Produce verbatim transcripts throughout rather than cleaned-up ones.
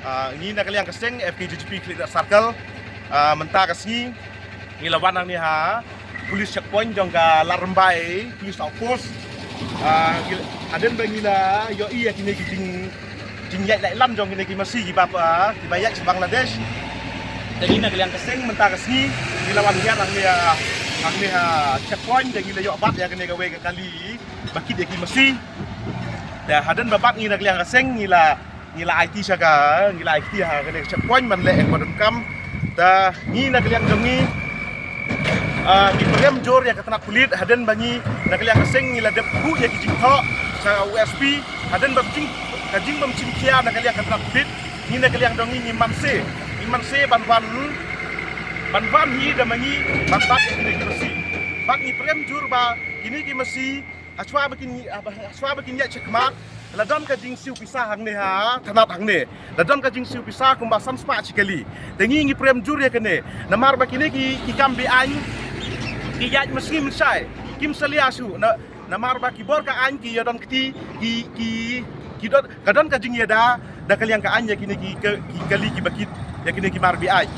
Ah, ngi na ka liang ka seng F K J G P Khliehriat Circle, ah, mynta ka sngi ngi la wan hangne ha police checkpoint jong ka Ladrymbai police outpost. Ah, ngi, hadien ba ngi la ïohi ïa kine ki jing, jingïaid lait lam jong kine ki masi kiba, ah, kiba ïaid sha Bangladesh. Te ngi na ka liang ka seng mynta ka sngi ngi la wan hiar hangne ha, hangne ha checkpoint, te ngi la ïoh bat ïa kane kawei ka kali ba kit ïa ki masi. Te hadien ba bat ngi na ka liang ka seng ngi la, ngi la aiti sha ka, ngi la aiti ha kane ka checkpoint ban leh ïa kaba donkam. Te ngi na ka liang jong ngi, ah, ngi prem jur ïa ka tnat pulit hadien ba ngi na ka liang ka seng ngi la dep buh ïa ki jingthoh sha U S P hadien ba jing, ka jingbym shim khia na ka liang ka tnat pulit. Ngi na ka liang jong ngi ngi manse, ngi manse ban wan, ban wan hi da ma ngi ban bat ïa kine ki masi. Bad ngi prem jur ba kine ki masi hashwa ba kin, hashwa ba kin ïaid shakhmat la don ka jingsiew pisa hangne ha tnat hangne, la don ka jingsiew pisa kumba san spah shi kali. Te ngi ngi prem jur ïa kane namar ba kine ki, ki kam be-aiñ ki ïaid mynsngi mynshai, kim salia shuh na, namar ba ki bor ka aiñ ki ïa don kti, ki, ki, ki don, ka don ka jingïada da ka liang ka aiñ ïa kine ki, ki, ki kali kiba kit ïa kine ki mar be-aiñ.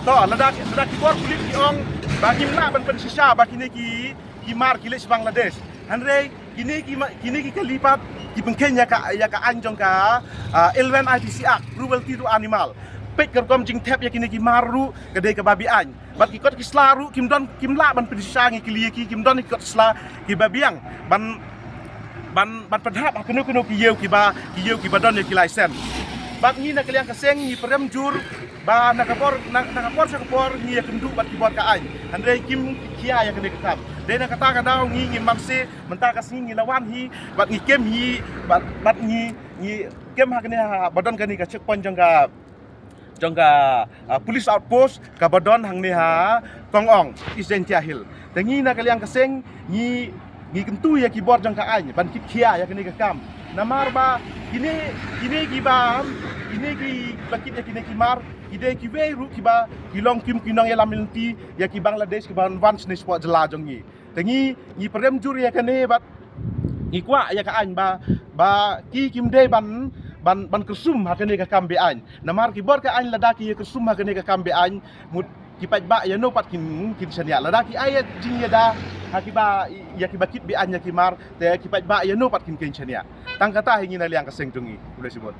To lada, lada ki bor pulit ki ong ba ngim lah ban pynshisha ba kine ki, ki mar ki leit sha Bangladesh. Hynrei kine ki ma, kine ki kali pat ki pynkheiñ ïa ka, ïa ka aiñ jong ka, ah, Eleven I P C Act, cruelty to animal. Peit ka rukom jingthep ïa kine ki mar ruh ka dei kaba be-aiñ. Bad ki kot ki sla ruh kim don, kim lah ban pynshisha, ngi kylli ïa ki, kim don ki kot ki sla kiba biang ban, ban, ban pynhap ha kano kano ki ïew kiba, ki ïew kiba don ïa ki license. Bad ngi na ka liang ka seng ngi prem jur ba na ka por, na, na ka por sha ka por ngi ïakynduh bad ki bor ka aiñ. Hynrei kim khia ïa kane ka kam. Dei na kata ka daw ngi ngi manse mynta ka sngi ngi la wan hi bad ngi kem hi bad, bad ngi, ngi kem ha kane ha ba don kane ka checkpoint jong ka, jong ka, ah, police outpost kaba don hangne ha Kong Ong, East Jaintia Hills. Te ngi na ka liang ka seng ngi, ngi kyntu ïa ki bor jong ka aiñ ban kit khia ïa kane ka kam. Namar ba kine, kine kiba, kine kiba kit ïa kine ki mar ki dei kiwei ruh kiba ki long kim ki nongïalam lynti ïa ki Bangladesh kiba wan shane shapoh jylla jong ngi. Te ngi, ngi prem jur ïa kane bad ngi kwah ïa ka aiñ ba, ba ki kim dei ban, ban, ban kyrsum ha kane ka kam be-aiñ. Namar ki bor ka aiñ lada ki ïa kyrsum ha kane ka kam be-aiñ, mut ki paidbah ïano pat kin, kin shaniah. Lada ki ai ïa jingïada ha kiba, ïa kiba kit be-aiñ ïa ki mar, te ki paidbah ïano pat kin, kin shaniah. Tang kata hi ngi na liang ka seng jong ngi. Khublei shibun.